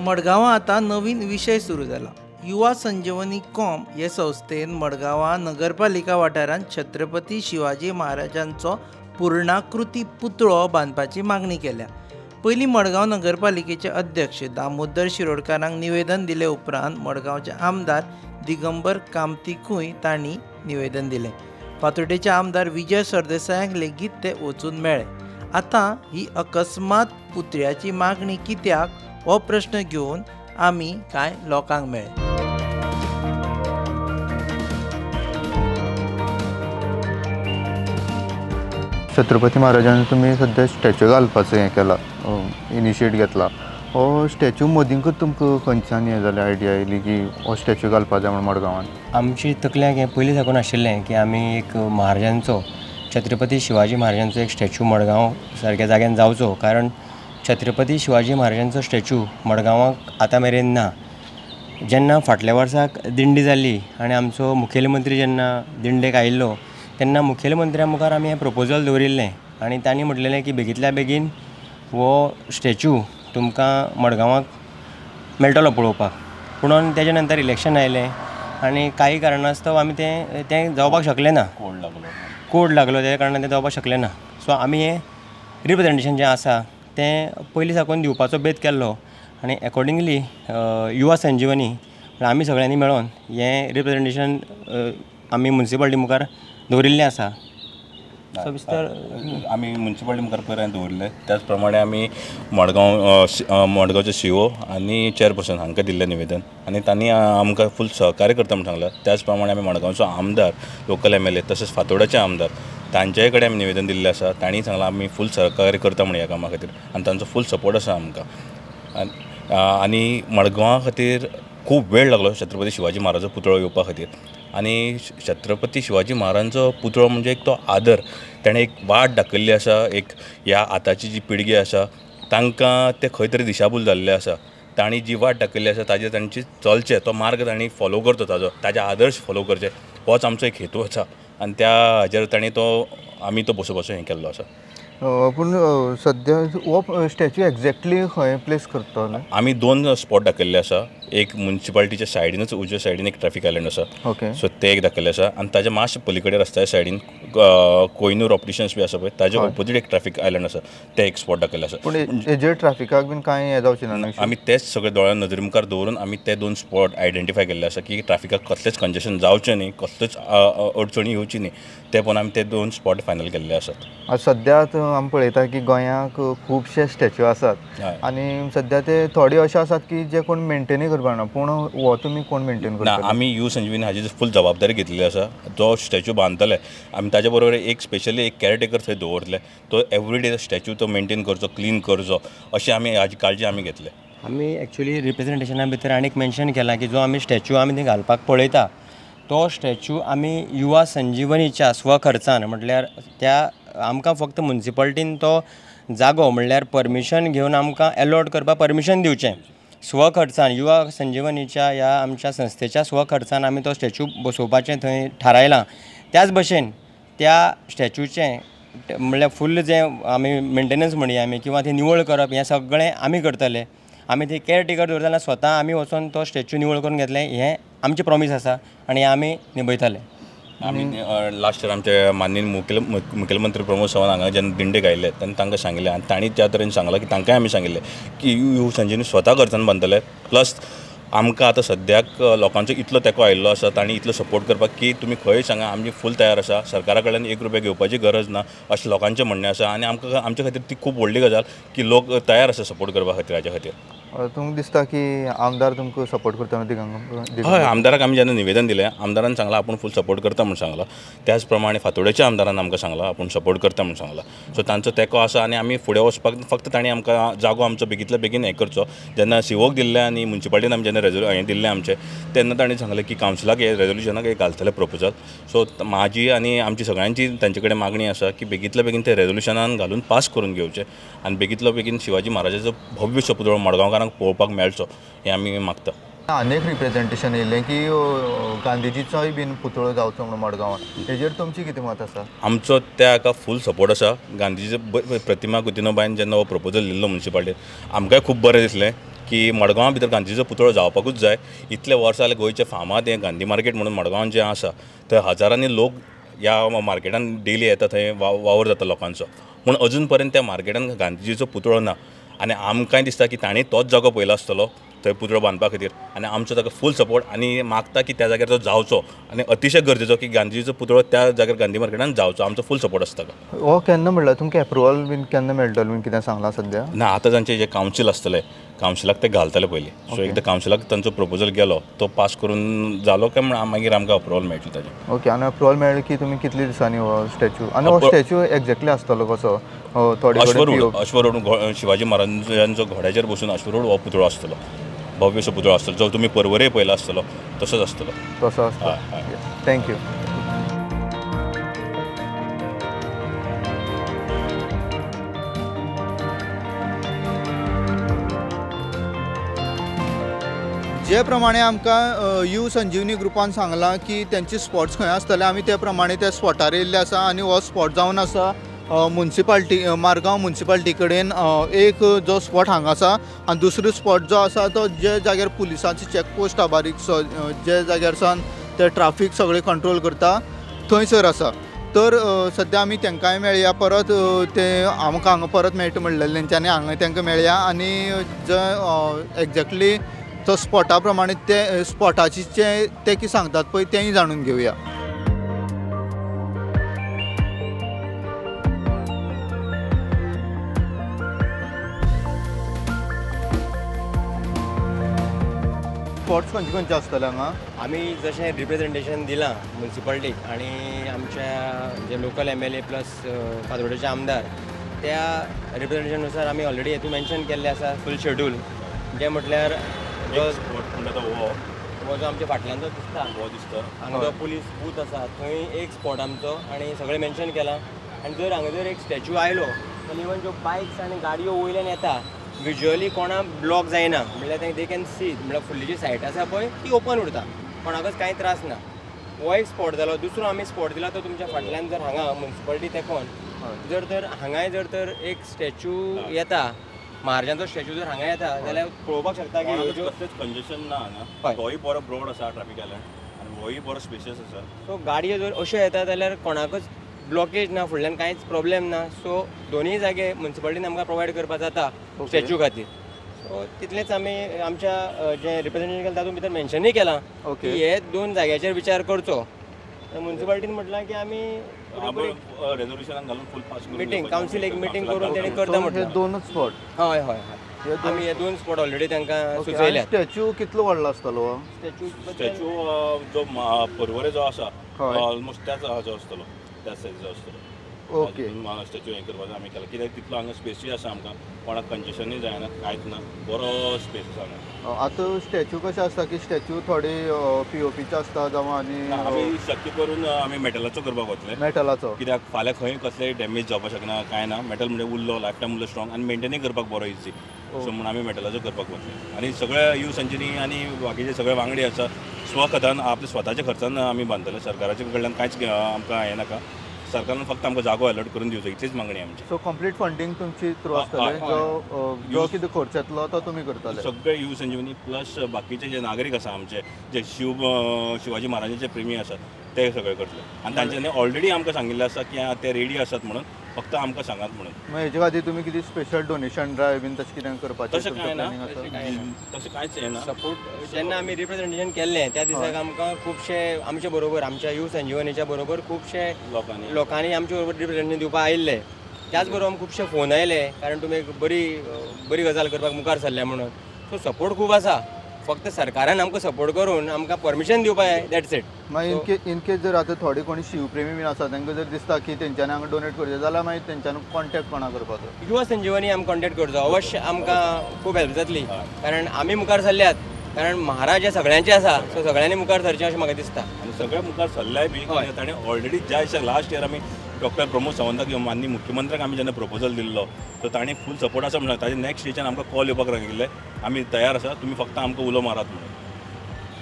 मडगांवां आतां नवीन विशय सुरू जाला. युवा संजीवनी कॉम हे संस्थेन मडगांवां नगरपालिका वाठारांत छत्रपती शिवाजी महाराजांचो पूर्णाकृती पुतळो बांदपाची मागणी केल्या. पयलीं मडगांव नगरपालिकेचे अध्यक्ष दामोदर शिरोडकारांक निवेदन दिले उपरांत मडगांवचे आमदार दिगंबर कामतीकूय तांणी निवेदन दिलें. फातोड्डेचे आमदार विजय सरदेसायांक लेगीत ते वचून मेळ्ळे. आतां ही अकस्मात पुतळ्याची मागणी कित्याक हो प्रश्न घेवन आमी कांय लोकांक मेळ्ळे. छत्रपती महाराजांनी तुमी सद्या स्टॅच्यू घालपाचो हें केला, इनिशिएट घेतला. हो स्टॅच्यू मदींकूच तुमकां खंयच्यान हें जालें, आयडिया आयली की हो स्टॅच्यू घालपा जाय म्हण मडगांवान? आमची तकल्यांक हें पयलीं साकून आशिल्लें की आमी एक महाराजांचो, छत्रपती शिवाजी महाराजांचो एक स्टॅच्यू मडगांव सारक्या जाग्यान जावचो, कारण छत्रपती शिवाजी महाराजांचो स्टॅच्यू मडगांवाक आतां मेरेन ना. जेन्ना फाटल्या वर्साक दिंडी जाली आनी आमचो मुखेलमंत्री जेन्ना दिंडेक आयिल्लो तेन्ना मुखेलमंत्र्या मुखार आमी हें प्रपोजल दवरिल्लें आनी तांणी म्हटलेलें की बेगींतल्या बेगीन हो स्टॅच्यू तुमकां मडगांवाक मेळटलो पळोवपाक. पुणून तेजे नंतर इलेक्शन आयलें आनी काही कारणास्तव आमी तें तें जावपाक शकलें ना. कोड लागलो त्या कारणान तें जावपाक शकलें ना. सो आमी हें रिप्रेजेंटेशन जें आसा तें पयलीं साकून दिवपाचो बेत केल्लो आनी एकॉर्डिंगली युवा संजीवनी आमी सगळ्यांनी मेळोन हें रिप्रेजेंटेशन आमी मुन्सिपालिटी मुखार दवरिल्लें आसा. सविस्तर आमी मुन्सिपालिटी मुखार पयलीं दवरिल्लें, त्याच प्रमाणे आमी मडगांव मडगांवचे सीओ आनी चेअरपर्सन हांकां दिल्लें निवेदन आनी तांणी आमकां फूल सहकार्य करता म्हूण सांगलां. त्याच प्रमाणे आमी मडगांवचो आमदार, लोकल एमएलए तशेंच फातोड्डाचे आमदार तांच्याय कडेन आमी निवेदन दिल्लें आसा. तांणी सांगलां आमी फूल सहकार्य करता म्हूण ह्या कामा खातीर आनी तांचो फूल सपोर्ट आसा आमकां. आनी मडगांवा खातीर खूब वेळ लागलो छत्रपती शिवाजी महाराजाचो पुतळो येवपा खातीर. आनी छत्रपती शिवाजी महाराजांचो पुतळो म्हणजे एक तो आदर, ताणें एक वाट दाखयल्ली आसा. एक ह्या आतांची जी पिळगी आसा तांकां ते खंय तरी दिशाभूल जाल्ले आसा. तांणी जी वाट दाखयल्ली आसा ताजेर तांची चलचें, तो मार्ग तांणी फॉलो करचो, ताजो ताजे आदर्श फॉलो करचे होच आमचो एक हेतू आसा आनी त्या हाजेर तांणी तो आमी तो बसोवपाचो हें केल्लो आसा. पूण सद्या हो स्टॅच्यू एक्झॅक्टली खंय प्लेस करतले? आमी दोन स्पॉट दाखयल्ले आसा. एक मुन्सिपालिटीच्या सायडीनूच उजव्या सायडीन एक ट्रॅफिक आयलंड आसा, ओके, सो ते एक दाखयल्ले आसा. आनी ताज्या मातशे पलीकडे रस्त्या सायडीन कोहिनूर ऑप्टिशन्स बी आसा पळय, ताज्या ऑपोजीट एक ट्रॅफिक आयलंड आसा, ते एक स्पॉट दाखयल्ले आसा. पूण हेजेर ट्रॅफिकाक बीन कांय हें जावचें ना? आमी तेच सगळे दोळ्या नदरे मुखार दवरून आमी ते दोन स्पॉट आयडेंटिफाय केल्ले आसा की ट्रॅफिकाक कसलेंच कंजेशन जावचें न्ही, कसलेच अडचणी येवची न्ही, ते पळोवन आमी ते दोन स्पॉट फायनल केल्ले आसात. सद्या आमी पळयता की गोंयाक खुबशे स्टॅच्यू आसात आनी सद्या ते थोडे अशे आसात की जे कोण मेंटेनूय करपाक ना, पूण हो तुमी कोण मेंटेन करता? ना, आमी युवा संजीवनी हाजी फूल जबाबदारी घेतलेली आसा. जो स्टॅच्यू बांदतले आमी ताजे बरोबर एक स्पेशली एक केअरटेकर थंय दवरतले, तो एवरी डे स्टॅच्यू तो मेंटेन करचो, क्लीन करचो, अशी आमी हाजी काळजी आमी घेतले. आमी एक्चुली रिप्रेजेंटेशना भितर आनीक मेन्शन केलां की जो आमी स्टॅच्यू आमी थंय घालपाक पळयता तो स्टॅच्यू आमी युवा संजीवनीच्या स्वखर्चान, म्हटल्यार त्या आमकां फक्त मुन्सिपालिटीन तो जागो म्हणल्यार परमिशन घेवन आमकां एलॉट करपाक परमिशन दिवचें, स्वखर्चान युवा संजीवनीच्या ह्या आमच्या संस्थेच्या स्वखर्चान आमी तो स्टॅच्यू बसोवपाचें थंय थारायलां. त्याच भशेन त्या स्टॅच्यूचें म्हणल्यार फुल्ल जें आमी मेंटेनन्स म्हणया आमी किंवां थंय निवळ करप हें सगळें आमी करतले. आमी थंय केअरटेकर दवरतले जाल्यार स्वता आमी वचोन तो स्टॅच्यू निवळ करून घेतले, हें आमचें प्रॉमीस आसा आनी आमी निभयतले. आमी लास्ट इयर आमचे माननीय मुखेलमंत्री प्रमोद सावंत हांगा जेन्ना दिंडेक आयिल्ले तेन्ना तांकां सांगिल्लें आनी तांणी ज्या तरेन सांगलां की तांकांय आमी सांगिल्लें की युवा संजीवनी स्वता खर्चान बांदतले, प्लस आमकां आतां सद्याक लोकांचो इतलो तेंको आयिल्लो आसा, तांणी इतलो सपोर्ट करपाक की तुमी खंय सांगा आमी फूल तयार आसा, सरकारा कडल्यान एक रुपया घेवपाची गरज ना अशें लोकांचें म्हणणें आसा. आनी आमकां आमच्या खातीर ती खूब व्हडली गजाल की लोक तयार आसा सपोर्ट करपा खातीर. हाज्या खातीर तुमकां दिसता की आमदार तुमकां सपोर्ट करता? हय, आमदाराक आमी जेन्ना निवेदन दिलें आमदारान सांगलां आपूण फूल सपोर्ट करता म्हूण सांगलां. त्याच प्रमाणे फातोड्डेच्या आमदारान आमकां सांगलां आपूण सपोर्ट करता म्हूण सांगलां. सो तांचो तेंको आसा आनी आमी फुडें वचपाक फक्त तांणी आमकां जागो आमचो बेगींतल्या बेगीन हें करचो. जेन्ना सीओक दिल्लें आनी मुन्सिपालिटीन आमी जेन्ना हें दिल्लें आमचें तेन्ना तांणी सांगलें की कावन्सिलाक हें रेजोल्युशनाक हें घालतलें प्रपोजल. सो म्हाजी आनी आमची सगळ्यांची तांचे कडेन मागणी आसा की बेगींतल्या बेगीन तें रेजोल्युशनान घालून पास करून घेवचें आनी बेगींतल्या बेगीन शिवाजी महाराजाचो भव्य पुतळो मडगांवकारांक पळोवपाक मेळचो हें आमी मागता. अनेक रिप्रेझेंटेशन येयलें की गांधीजीचोय बीन पुतळो जावचो म्हणून मडगांवान, हेजेर तुमची कितें मत आसा? आमचो त्या हाका फूल सपोर्ट आसा. गांधीजी प्रतिमा कुतिन्हो बायन जेन्ना हो प्रपोजल दिल्लो मुन्सिपालिटीन आमकांय खूब बरें दिसलें. की मडगांवा भितर गांधीजीचो पुतळो जावपाकूच जाय. इतले वर्सां जालें गोंयचें फामाद हें गांधी मार्केट म्हणून मडगांवान जें आसा थंय हजारांनी लोक ह्या मार्केटान डेली येता, थंय वावर जाता लोकांचो, पूण अजून पर्यंत त्या मार्केटान गांधीजीचो पुतळो ना. आनी आमकांय दिसता की तांणी तोच जागो पळयलो आसतलो थंय पुतळो बांदपा खातीर आनी आमचो ताका फूल सपोर्ट आनी मागता की त्या जाग्यार तो जावचो आनी अतिशय गरजेचो की गांधीजीचो पुतळो त्या जाग्यार गांधी मार्केटान जावचो, आमचो फूल सपोर्ट आसता ताका. हो केन्ना म्हणल्यार तुमकां एप्रुवल बीन केन्ना मेळटलो बीन कितें सांगलां सद्या? ना, आतां तांचें जें कावन्सील आसतलें कावन्सिलाक ते घालतले पयलीं. सो एकदां कावन्सिलाक तांचो प्रपोजल गेलो तो पास करून जालो काय म्हण मागीर आमकां अप्रुवल मेळटलें ताजें. ओके, आनी अप्रुवल मेळ्ळें की तुमी कितले दिसांनी हो स्टॅच्यू आनी हो स्टॅच्यू एक्झॅक्टली आसतलो कसो? अश्वरूढ, अश्वरूढ शिवाजी महाराजांचो घोड्याचेर बसून अश्वरूढ हो पुतळो आसतलो, भव्यसो पुतळो आसतलो जो तुमी परवरे पळयला आसतलो तसोच आसतलो. तसो आसतलो. Thank you. जे प्रमाणे आमकां you Sanjeevani ग्रुपान सांगलां की तेंचे स्पॉट्स खंय आसतले, आमी ते प्रमाणे त्या स्पॉटार येयल्ले आसा आनी हो स्पॉट जावन आसा मुन्सिपाल्टी, मारगांव मुन्सिपाल्टी कडेन एक जो स्पॉट हांगा आसा आनी दुसरो स्पॉट जो आसा तो जे जाग्यार पुलिसांची चॅकपोस्ट आसा बारीकसो, जे जाग्यार सावन ते ट्राफीक सगळें कंट्रोल करता थंयसर आसा. तर सद्या आमी तांकांय मेळया, परत ते आमकां हांगा परत मेळटा म्हणलेलें तेंच्यांनी, हांगा तांकां मेळया आनी जे एक्झॅक्टली तो स्पॉटा प्रमाणे ते स्पॉटाचे ते कितें सांगतात पळय तेंय जाणून घेवया. स्पॉट्स खंयचे खंयचे आसतले हांगा? आमी जशें रिप्रेझेंटेशन दिलां मुन्सिपाल्टीक आनी आमच्या जे लोकल MLA plus फातोड्डेचे आमदार, त्या रिप्रेझेंटेशन नुसार आमी ऑलरेडी हेतून मेन्शन केल्लें आसा फूल शेड्यूल, जें म्हटल्यार हो जो आमच्या फाटल्यान जो दिसता हो दिसता हांगा जो पुलीस बूथ आसा थंय एक स्पॉट आमचो आनी सगळें मेन्शन केलां. आनी जर हांगा जर एक स्टॅच्यू आयलो जाल्यार इवन ज्यो बायक्स आनी गाडयो वयल्यान येता विज्युअली कोणाक ब्लॉक जायना, म्हणल्यार they can see, म्हणल्यार फुडली जी सायट आसा पळय ती ओपन उरता, कोणाकच कांय त्रास ना. हो एक स्पॉट जालो. दुसरो आमी स्पॉट दिला तो तुमच्या फाटल्यान जर हांगा मुन्सिपाल्टी तेकोन जर तर हांगाय जर तर एक स्टॅच्यू येता, महाराजांचो स्टॅच्यू जर हांगा येता जाल्यार पळोवपाक शकता की कसलेंच कंजेशन ना हांगा, तोय बरो ब्रॉड आसा ट्राफीक आयलँड आनी होय बरो स्पेशियस आसा. सो गाडयो जर अश्यो येता जाल्यार कोणाकच ब्लॉकेज ना, फुडल्यान कांयच प्रॉब्लेम ना. सो दोनूय जागे मुन्सिपाल्टीन आमकां प्रोवायड करपाक जाता स्टॅच्यू खातीर. सो तितलेंच आमी आमच्या जें रिप्रेझेंटेशन केलां तातूंत भितर मेन्शनूय केलां की हे दोन जाग्याचेर विचार करचो. मुन्सिपाल्टीन म्हटलां की आमी रेजोल्युशनाक घालून फूल पास मिटींग, कावन्सील एक मिटींग करून तेणी करता म्हटलें. दोनच स्पॉट? हय हय हय, आमी हे दोन स्पॉट ऑलरेडी तांकां सुचयल्यात. स्टॅच्यू कितलो व्हडलो आसतलो? स्टॅच्यू जो परवरे जो आसा ऑलमोस्ट त्याच हाजो आसतलो, त्याच सायजीचो आसतलो. ओके, स्टॅच्यू हें करपाचो आमी केला कित्याक तितलो हांगा स्पेसूय आसा आमकां, कोणाक कंजेशनूय जायना, कांयच ना, बरो स्पेस आसा हांगा. आतां स्टॅच्यू कशें आसता की स्टॅच्यू थोडे POPचे आसता जावं आनी आमी शक्य करून आमी मेटलाचो करपाक वतले. मेटलाचो कित्याक फाल्यां खंय कसलेय डॅमेज जावपाक शकना, कांय ना. मेटल म्हणजे उरलो लायफ टायम उरलो स्ट्रॉंग आनी मेंटेनूय करपाक बरो इजी. सो म्हणून आमी मेटलाचो करपाक वतले आनी सगळे you Sanjeevani आनी बाकीचे सगळे वांगडी आसा स्वखतान आपल्या स्वताच्या खर्चान आमी बांदतले, सरकाराच्या कडल्यान कांयच आमकां हें नाका. सरकारान फक्त आमकां जागो अलॉट करून दिवचो इतलीच मागणी आमची. सो कंप्लीट फंडींग तुमची थ्रू आसतलें, जो जो कितें खर्च येतलो तो तुमी करतले सगळे you Sanjeevani plus बाकीचे जे नागरीक आसा आमचे जे शिवाजी महाराजांचे प्रेमी आसात ते सगळे करतले. आनी तांच्यांनी ऑलरेडी आमकां सांगिल्लें आसा की ते रेडी आसात म्हणून, फक्त आमकां सांगात म्हणून. मागीर हेजे खातीर तुमी कितें स्पेशल डोनेशन ड्रायव्ह बीन तशें कितें करपाचें? तशें कांय ना, तशें कांयच येना. सपोर्ट जेन्ना आमी रिप्रेझेंटेशन केल्लें त्या दिसाक आमकां खुबशे आमचे बरोबर, आमच्या you संजीवनीच्या बरोबर खुबशे लोकांनी आमचे बरोबर रिप्रेझेंटेशन दिवपाक आयिल्ले. त्याच बरोबर आमकां खुबशे फोन आयले कारण तुमी एक बरी बरी गजाल करपाक मुखार सरल्या म्हणून. सो सपोर्ट खूब आसा, फक्त सरकारान आमकां सपोर्ट करून आमकां परमिशन दिवपाक जाय, that's it. मागीर इनकेस जर आतां थोडे कोणी शिवप्रेमी बीन आसा तांकां जर दिसता की तेंच्यांनी हांगा डोनेट करचें जाल्यार मागीर तेंच्यांनी कॉन्टेक्ट कोणा करपाचो? युवा संजीवनी आमी कॉन्टेक्ट करचो, अवश्य आमकां खूब हेल्प जातली कारण आमी मुखार सरल्यात, कारण महाराज हे सगळ्यांचे आसा, सो सगळ्यांनी मुखार सरचें अशें म्हाका दिसता. आनी सगळे मुखार सरल्याय बी ताणें ऑलरेडी ज्या दिसा लास्ट इयर आमी डॉक्टर प्रमोद सावंताक माननीय मुख्यमंत्र्याक आमी जेन्ना प्रपोजल दिल्लो तो ताणें फूल सपोर्ट आसा म्हणून ताजे नेक्स्ट स्टेजान आमकां कॉल येवपाक लागिल्ले, आमी तयार आसा, तुमी फक्त आमकां उलो मारात म्हणून.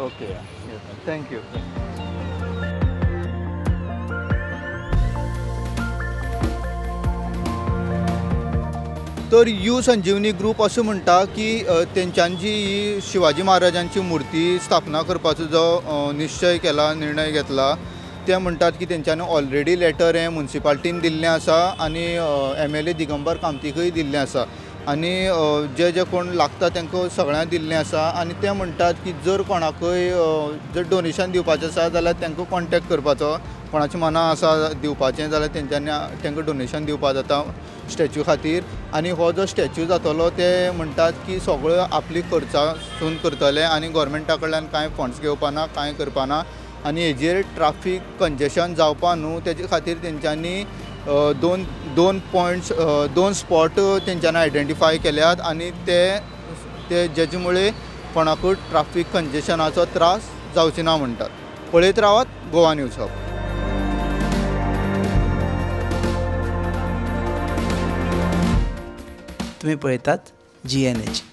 Okay, thank you. तर you Sanjeevani group अशें म्हणटा की तेंच्यानी जी ही शिवाजी महाराजांची मुर्ती स्थापना करपाचो जो निश्चय केला, निर्णय घेतला, ते म्हणटात की तेंच्यांनी ऑलरेडी लेटर हें मुन्सिपाल्टीन दिल्लें आसा आनी MLA Digambar कामतीकूय दिल्लें आसा आनी जे जे कोण लागता तांकां सगळ्यांक दिल्लें आसा. आनी ते म्हणटात की जर कोणाकूय जर डोनेशन दिवपाचें आसा जाल्यार तांकां कॉन्टेक्ट करपाचो, कोणाच्या मनां आसा दिवपाचें जाल्यार तेंच्यांनी तांकां डोनेशन दिवपा जाता स्टॅच्यू खातीर. आनी हो जो स्टॅच्यू जातलो ते म्हणटात की सगळो आपली खर्चासून करतले आनी गोवोरमेंटा कडल्यान कांय फंड्स घेवपाना, कांय करपाना. आनी हेजेर ट्राफीक कंजेशन जावपा न्हू तेजे खातीर तेंच्यांनी दोन पॉयंट्स, दोन स्पॉट तेंच्यांनी आयडेंटिफाय केल्यात आनी ते ते जेजे मुळे कोणाकूय ट्राफीक कंजेशनाचो त्रास जावचे ना म्हणटात. पळयत रावात गोवा न्यूज हब. तुम्ही पळयतात GNH.